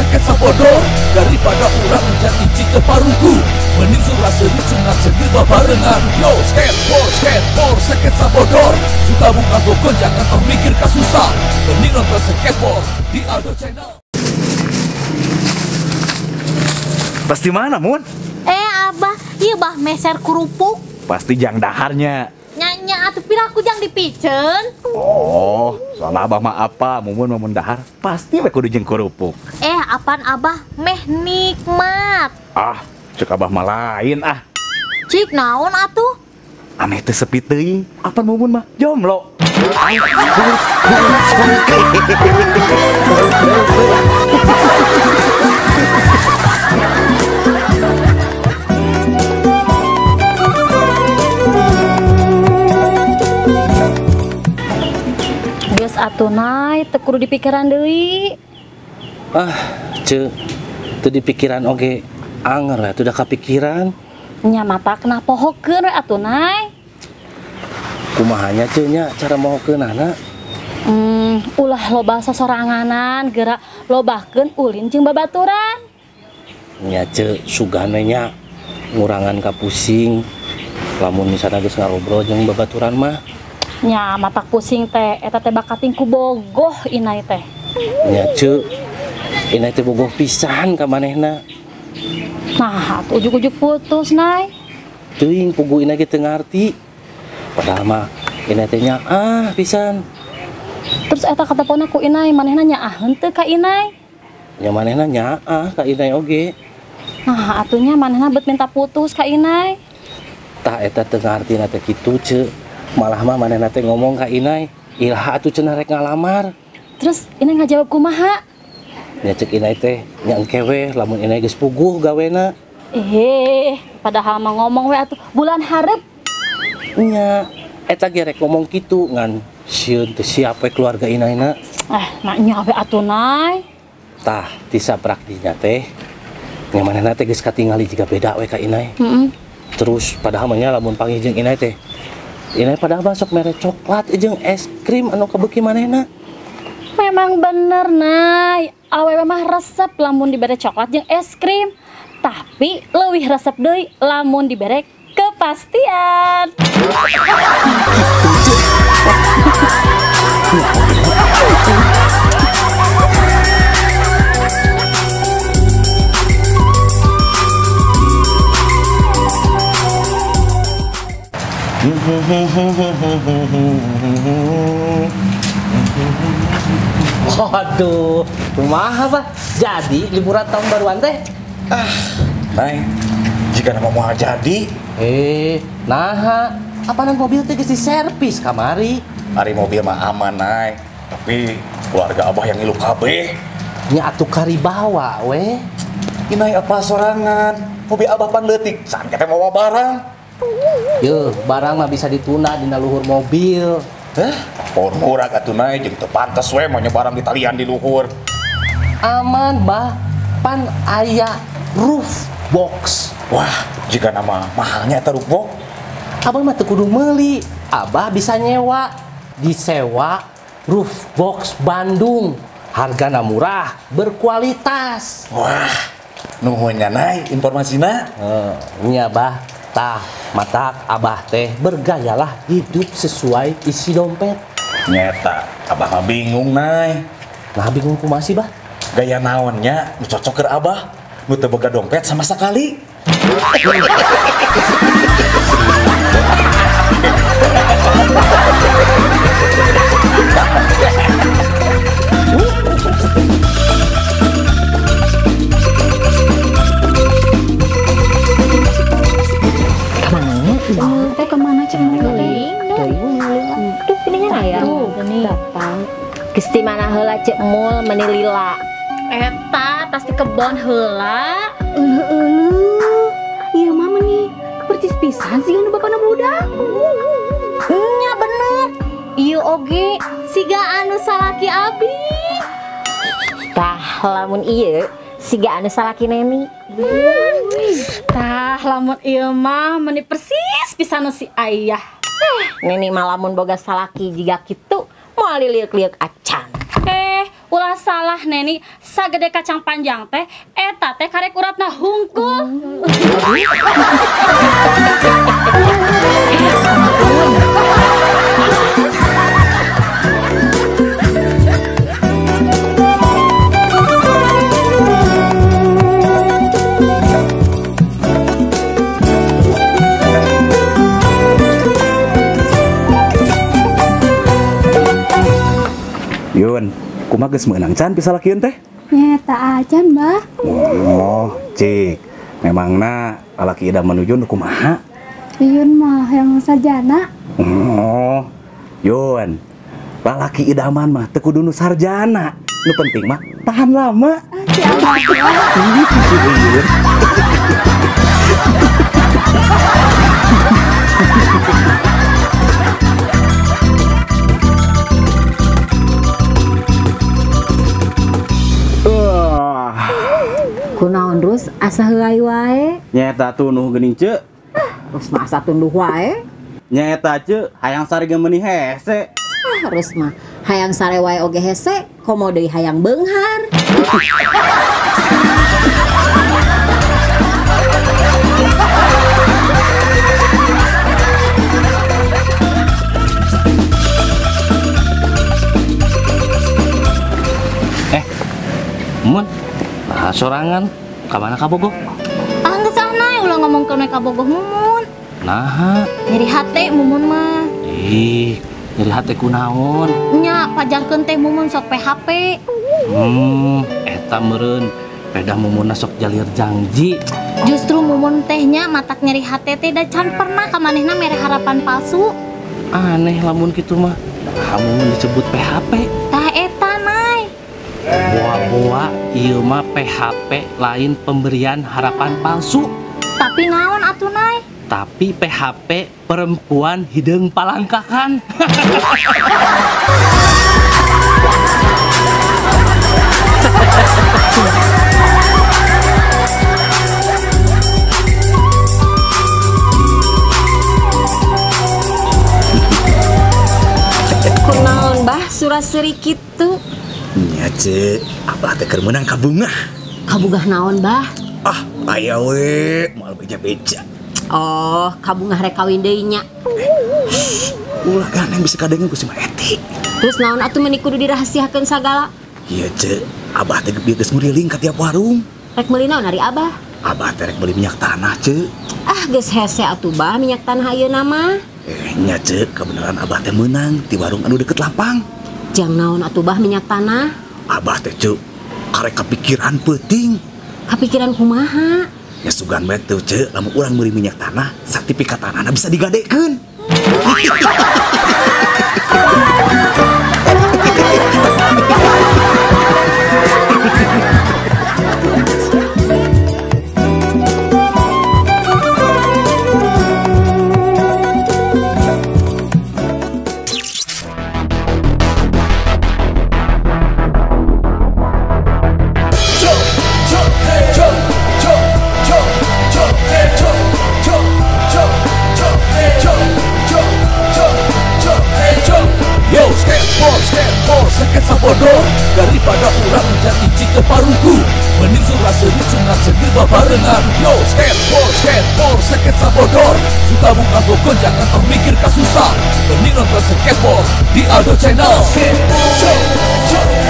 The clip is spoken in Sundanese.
sketsa bodor. Daripada urang jadi cik parugu, mending surah seri cengat cengir babarengan. Yo skateboard, skateboard, sketsa bodor. Suka buka gogon jangan tong mikir kasusah. Mending nonton skateboard di Aldo Channel. Pasti mana, Mun? Abah, iya bah meser kerupuk. Pasti jang daharnya. Nya atuh piraku jang dipicen. Oh, soalnya abah mah apa, Mumun mamun dahar pasti we kudu jeung kerupuk. Apaan abah meh nikmat. Ah, cek abah mah lain ah. Cik naon atuh? Aneh teh sepi teuing, apaan Mumun mah jomblo. Geus atuh Nay, teu kudu dipikiran deui. Ah, ceu, teu dipikiran oge anger atuh da kapikiran. Nya mata kena pohokeun we atuh Nay. Kumaha nya ceu nya cara mohokeunana? Ulah loba sosoranganan, geura lobakeun ulin jeung babaturan. Nya ceu sugan we nya ngurangan ka pusing. Lamun misalna geus ngarobrol jeung babaturan mah. Nya mata pusing teh eta teh bakating ku bogoh inai teh. Nya ceu, inai teh bogoh pisan ka manehna. Nah, atuh ujug-ujug putus, Nay. Teuing pugu inai ge teu ngarti. Padahal mah inai teh nyaah pisan. Terus eta katepona ku inai manehna nyaah henteu ka inai? Nya manehna nyaah ka inai oge. Nah, atuh nya manehna bet minta putus ka inai. Tah eta teu ngartina teh kitu, ceu. Malah mah manehna teh ngomong ka inai, iraha atuh cenah rek ngalamar. Terus inai ngajawab kumaha? Nya cek inai teh nya engke we lamun inai geus puguh gawena. Padahal mah ngomong we atuh bulan hareup. Nya eta ge rek ngomong kitu ngan sieun teu siap we keluarga inaina. Nya we atuh Nay. Tah ti saprak dinya teh nya manehna teh geus katingali jiga beda we ka inai. Terus padahal mah nya lamun panggih jeung inai teh inai padahal masuk mere coklat jeung es krim anu kabeuki manehna. Memang bener, Nay. Awewe mah resep lamun dibere coklat jeung es krim. Tapi leuwih resep deui lamun dibere kepastian. Waduh, kumaha bah? Jadi liburan tahun baruan teh? Ah, Nay, jika nama mau jadi. Naha, apaan mobil teh geus diservis kamari? Ari mobil mah aman, Nay. Tapi keluarga abah yang ngilu kabeh. Nya atuh karibawa we. Inai apa sorangan? Mobil abah pan leutik, san teh mawa barang. Yeuh, barang mah bisa ditunda dina luhur mobil. Hah? Pohon murah atuh Nay, jeung teu pantes we mah barang ditalian di luhur. Aman bah, pan aya roof box. Wah, jika nama mahalnya eta roof box. Abah mah teu kudu meuli, abah bisa nyewa. Disewa roof box Bandung. Hargana murah, berkualitas. Wah, nuhun nya Nay informasina. Nya bah. Tah, matak abah teh bergayalah hidup sesuai isi dompet. Nyeta, abah mah bingung, Nay. Nah, bingung kumaha sih, bah? Gaya naonnya nu cocok keur abah, nu teu boga dompet sama sekali. Kemana cek Tuh ininya aya. Tuh gini. Datang. Geus ti mana heula cek mul meni lila. Eta tas di kebon heula. Euleuh. Ieu mah meni percis pisan sih anu bapana budak. Nya bener. Ieu oge siga anu salaki abi. Tah lamun ieu siga anu salaki neni. Tah lamun ieu mah meni persis pisan si ayah. Neni mah lamun boga salaki jiga kitu moal liliuk-liuk acan. Ulah salah. Salah Neni, sagede kacang panjang teh eta teh karek uratna hungkul. Yun, kumaha geus meunang can pisalakieun teh? Nyeta acan, Bah. Oh, cik. Memangna lalaki idaman Yun kumaha? Yun mah yang sarjana. Oh, Yun. Lalaki idaman mah teu kudu nu sarjana. Nu penting mah tahan lama. Ah, si Abah. Yun. Kunaon Rus asa heulai wae? Nyaeta tunduh geuning ceu. Rus mah asa tunduh wae. Nyaeta ceu hayang sare ge meuni hese. Ah, Rus mah hayang sare wae oge hese, komo deui hayang beunghar. Mun, nah sorangan, kamana kabogoh? Ah geus ah Nay, ulah ngomongkeun we kabogoh Mumun. Naha? Nyeri hate Mumun mah. Ih, nyeri hate kunaon? Nya, pajarkeun teh Mumun sok PHP. Eta meureun pedah Mumunna sok jalir jangji. Justru Mumun teh nya matak nyeri hate teh da can pernah ka manehna mere harapan palsu. Aneh lamun kitu mah. Nah, Mumun disebut PHP. Tah eta Nay. Boa-boa ieu mah PHP lain pemberian harapan palsu. Tapi naon atuh Nay? Tapi PHP perempuan hideung palangkakan. Kunaon Bah surat seuri kitu? Nya ceu, abah teh keur meunang kabungah. Kabungah naon, Bah? Ah, aya we, moal beja-beja. Oh, kabungah rek kawin deui nya. Ulah gandeng bisa kadengeun ku si Maeti. Terus naon atuh meuni kudu dirahasiakeun sagala? Ieu ceu, abah teh geus nguriling ka tiap warung. Rek meuli naon ari abah? Abah teh rek meuli minyak tanah, ceu. Ah, geus hese atuh Bah minyak tanah ayeuna mah. Nya ceu, kebenaran abah teh meunang di warung anu deket lapang. Jang naon atuh Bah minyak tanah? Abah teh ceu, karek kepikiran peuting. Kepikiran kumaha? Ya sugan we teu ceu, lamun urang meuli minyak tanah, sertifikat tanahna bisa digadekeun. Yo, skateboard, skateboard, sketsa bodor. Daripada urang jadi cike parugu, mending surah seri sunat segir babarengan. Yo, skateboard, skateboard, sketsa bodor. Suka buka bokon jangan tong mikir kasusah. Mending nonton skateboard di Aldo Channel. Skateboard.